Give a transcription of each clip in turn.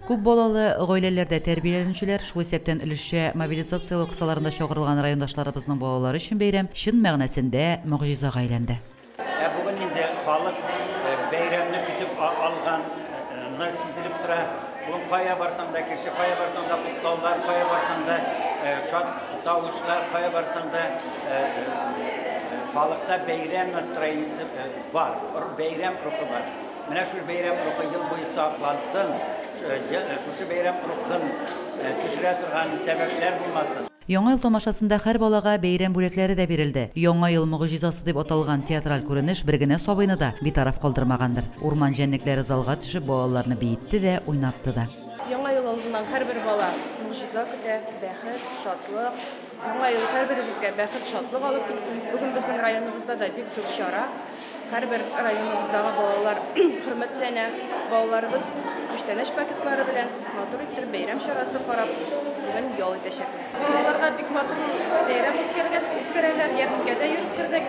Күп балалы гаиләләрдә тәрбияләнүчеләр, шул исәптән өлешчә мобилизацияләү кысаларында чакырылган райондашларыбызның балалары өчен бәйрәм чын мәгънәсендә могҗизага әйләнде. Ә бүген инде халык бәйрәмне көтеп алганы сизелеп тора. Бүген кая барсаң да кеше, кая барсаң да котлаулар, кая барсаң да шат тавышлар, кая барсаң да халыкта бәйрәм настроениесе бар, бәйрәм рухы бар. Менә шул бәйрәм рухы ел буе саклансын, шушы бәйрәм рухын төшерә торган сәбәпләр булмасын. Яңа ел тамашасында һәр балага бәйрәм бүләкләре дә бирелде. Яңа ел могҗизасы дип аталган театраль күренеш бер генә сабыйны да битараф калдырмагандыр. Урман җәнлекләре залга төшеп балаларны биетте дә, уйнатты да. Яңа ел алдыннан һәрбер бала могҗиза көтә, бәхет, шатлык. Яңа ел һәрберебезгә бәхет, шатлык алып килсен. Бүген безнең районыбызда да бик зур чара. Һәрбер районыбыздагы балалар хөрмәтләнә. Балаларыбыз күчтәнәч пакетлары белән матур иттереп бәйрәм чарасы карап, бүген ял итәчәкләр. Балаларга бик матур бәйрәм үткәргән, үткәрәләр, ярминкәдә йөреп кердек.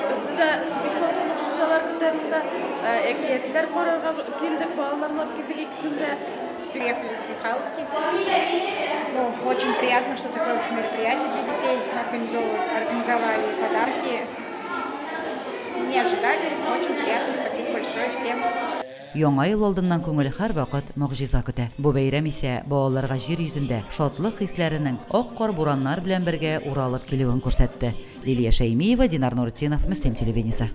Безне дә бик матур могҗизалар көтә монда. Әкиятләр карарга килдек, балаларны алып килдек икесен дә. Приехали из Михайловки. Ну, очень приятно, что такое мероприятие для детей организовали, подарки. Не ожидали, очень приятно, спасибо большое всем. Яңа ел алдыннан күңел һәрвакыт могҗиза көтә. Бу бәйрәм исә балаларга җир йөзендә шатлык хисләренең ак кар бураннар белән бергә уралып килүен күрсәтте. Лилия Шәймиева, Динар Нуртдинов, Мөслим телевидениесе.